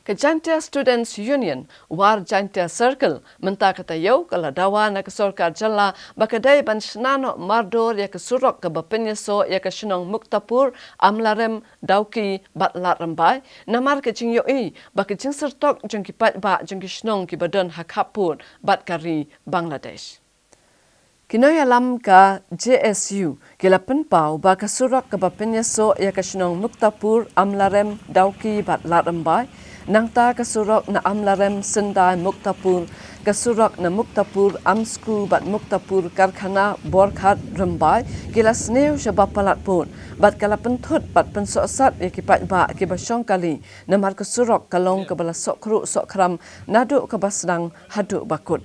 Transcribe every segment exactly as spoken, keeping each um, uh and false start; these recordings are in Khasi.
Ka Jaintia Students Union, War Jaintia Circle, mynta ka taïew ka la dawa na ka sorkar jylla ba ka dei ban shna noh mardor ïa ka surok kaba pynïasoh ïa ka shnong Muktapur, Amlarem, Dawki, bad Ladrymbai, namar ka jingïohi ba ka jingsyrtok jong ki paidbah jong ki shnong kiba don ha khappud bad ka ri Bangladesh. Ki nongïalam ka J S U ki la pynpaw ba ka surok kaba pynïasoh ïa ka shnong Muktapur, Amlarem, Dawki bad Ladrymbai, nangta ka surok na Amlarem, Syndai, Muktapur, ka surok na Muktapur, Amsku bad Muktapur, Karkhana, Borkhat, Rymbai, ki la sniew shaba palat pud bad ka la pynthut bad pynsohsat ïa ki paidbah kiba shong kali, namar ka surok ka long kaba la sohkruh sohkhram naduh kaba sdang haduh ba kut.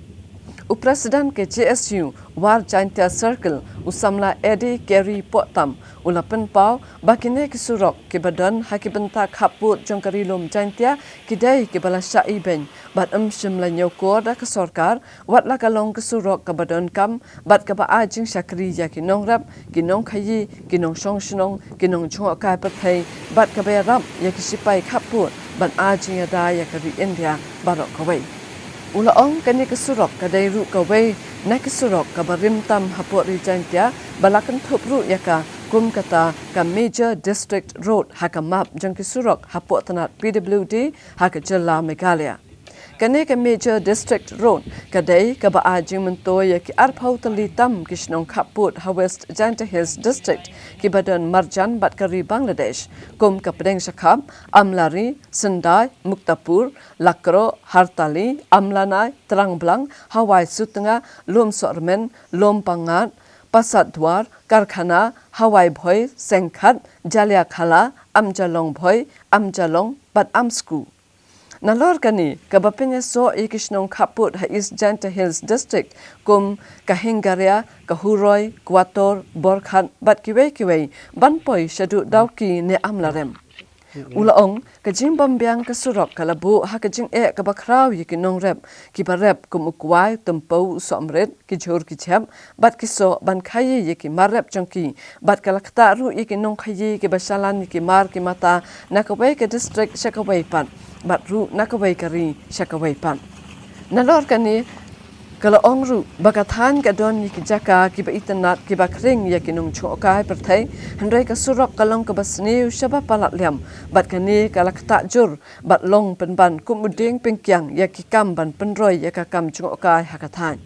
U President ka J S U War Jaintia Circle, u samla Eddie Kerry Pohtam, u la pynpaw ba kine ki surok kiba don ha ki bynta khappud jong ka Ri Lum Jaintia ki dei kiba la shah ibeiñ bad ym shym la ñiewkor da ka sorkar, wat la ka long ka surok kaba donkam bad kaba ai jingshakri ïa ki nongrep, ki nongkhaïi, ki nongshong shnong, ki nongjngohkai pyrthei bad kaba ïarap ïa ki shipai khappud ban ai jingïada ïa ka ri India baroh kawei. U la ong kane ka surok ka dei ruh kawei na ki surok kaba rim tam hapoh ri Jaintia ba la kynthup ruh ïa ka kum kata ka Major District Road ha ka map jong ki surok hapoh tnat P W D ha ka jylla Meghalaya. Kane ka Major District Road ka dei kaba ai jingmyntoi ïa ki arphew tylli tam ki shnong khappud ha West Jaintia Hills District kiba don marjan bad ka ri Bangladesh, kum ka Pdeng Shakhap, Amlari, Syndai, Muktapur, Lakroh, Hartali, Amlanai, Trangblang, Hawai Sutnga, Lumsohrmen, Lumpangad, Pasadwar, Karkhana, Hawai Bhoi, Sengkhat, Jaliakhala, Amjalong Bhoi, Amjalong bad Amsku. Nalor kane kaba pynïasoh ïa ki shnong khappud ha East Jaintia Hills District kum ka Hingaria, ka Huroi, Kwator, Borkhat bad kiwei kiwei ban poi shaduh Dawki ne Amlarem. U la ong ka jingbymbiang ka surok ka la buh ha ka jingeh kaba khraw ïa ki nongrep kiba rep kum u Kwai, Tympew, u Sohmrit, ki jhur ki jhep bad ki soh ban khaïi ïa ki mar rep jong ki bad ka la ktah ruh ïa ki nongkhaïi kiba shalan ïa ki mar ki mata na kawei ka district sha kawei pat bad ruh na kawei ka ri sha kawei pat. Nalor kane ka la ong ruh ba ka thaiñ ka don ïa ki jaka kiba itynnad kiba khring ïa ki nongjngohkai pyrthei, hynrei ka surok ka long kaba sniew shaba palat liam bad kane ka la ktah jur bad long pynban kum u dieng pynkiang ïa ki kam ban pynroi ïa ka kam jngohkai ha ka thaiñ.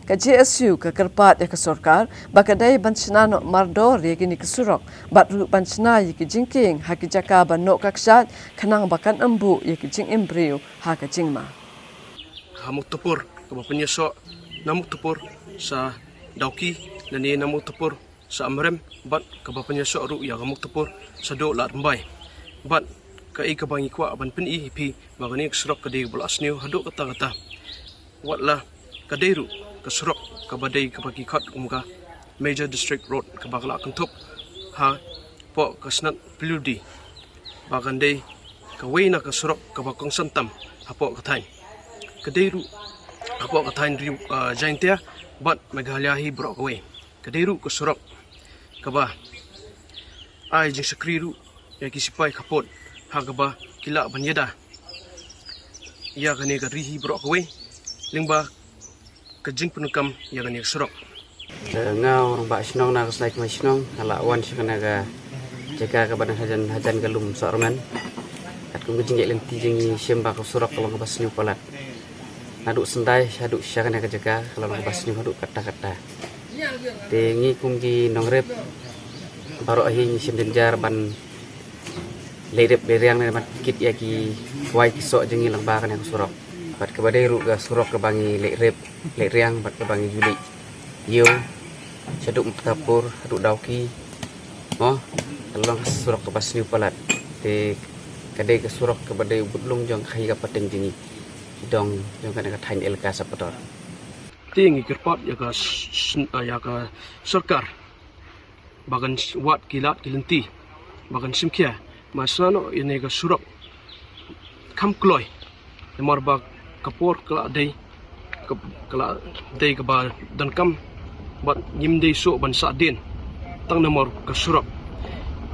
Ka J S U ka kyrpad ïa ka sorkar ba ka dei ban shna noh mardor ïa kine ki surok bad ruh ban shna ïa ki jingkieng ha ki jaka ba noh ka kshaid khnang ba kan ym buh ïa ki jingim briew ha ka jingma. Ha Muktapur kaba pynïasoh na Muktapur sha Dawki, lane na Muktapur sha Amlarem bad kaba pynïasoh ruh ïa ka Muktapur shaduh Ladrymbai. Bad kaei kaba ngi kwah ban pyni ïa phi ba kane ka surok ka dei kaba la sniew haduh katta katta. Wat la ka dei ruh ka surok kaba dei kaba ki khot kum ka Major District Road kaba ka la kynthup hapoh ka tnat P W D ba kan dei kawei na ka surok kaba kongsan tam hapoh ka thaiñ. Ka dei ruh hapoh ka thaiñ ri, ah, Jaintia bad Meghalaya hi baroh kawei. Ka dei ruh ka surok kaba ai jingshakri ruh ïa ki shipai khappud ha kaba ki lah ban ïada ïa kane ka ri hi baroh kawei lyngba ka jingpyndonkam ïa kane ka surok. Te nga u rangbah shnong na ka Shnong Kmai Shnong nga la wan sha kane ka jaka kaba dang hajan hajan ka Lumsohrmen. Katkum ka jingïaid lynti jong ngi shim ba ka surok ka long kaba sniew palat. Naduh Syndai shaduh sha kane ka jaka ka long kaba sniew haduh katta katta. Te ngi kum ki nongrep baroh hi ngi shim jynjar ban leit rep leit riang ne ban kit ïa ki kwai ki soh jong ngi lyngba kane ka surok. Bad kaba dei ruh ka surok kaba ngi leit rep leit riang bad kaba ngi ju leit ïew shaduh Muktapur haduh Dawki. Mo, ka long ka surok kaba sniew palat. Te ka dei ka surok kaba dei u budlung jong ka khaïi ka pateng jong ngi, ki dong jong kane ka thaiñ Elaka Sapador. Te ngi kyrpad ïa ka s-, s-, ïa ka sorkar ba kan s-, wad ki lad ki lynti ba kan shim khia ban shna noh ïa kane ka surok kham kloi. Namar ba ka por ka la dei ka, ka la dei kaba donkam bad ngim dei shuh ban sah dien tang namar ka surok.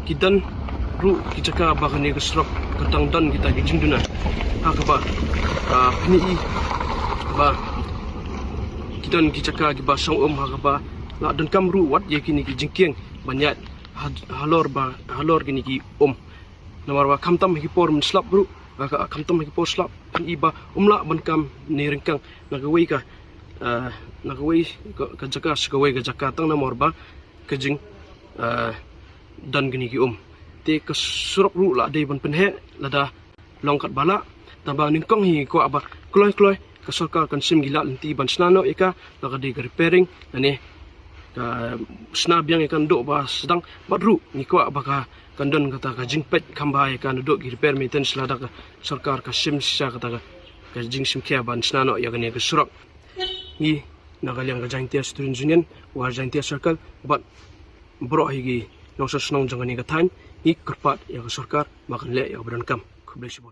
Ki don ruh ki jaka ba kane ka surok Ka tang don kita ki jingduna ha kaba, ah, pyni ba ki don ki jaka kiba shong um ha kaba la donkam ruh wat ïa kine ki jingkieng ban ïaid ha, halor ba, halor kine ki um. Namar ba khamtam ha ki por mynslap ruh, ah, ka, khamtam ha ki por slap pyni ba um lah ban kam ne ryngkang na kawei ka, ah, na kawei ka, ka jaka sha kawei ka jaka tang namar ba ka jing, ah, don kine ki um. Te ka surok ruh la dei ban pynheh lada long katba lah. Tangba nyngkong hi kwah ba kloi kloi ka sorkar kan shim ki lad lynti ban shna noh ïa ka, la ka dei ka repairing lane ka shna biang ïa ka naduh ba sdang. Bad ruh ngi kwah ba ka, kan don kata ka jingpeit kham bha ïa ka naduh ki repair maintenance lada ka sorkar ka shim shisha kata ka, ka jingshim khia ban shna noh ïa kane ka surok. Ngi na ka liang ka Jaintia Students' Union, Upper Jaintia Circle, bad baroh hi ki nongshong shnong jong kane ka thaiñ, ngi kyrpad ïa ka sorkar ba kan leh ïa kaba donkam. Khublei shibun.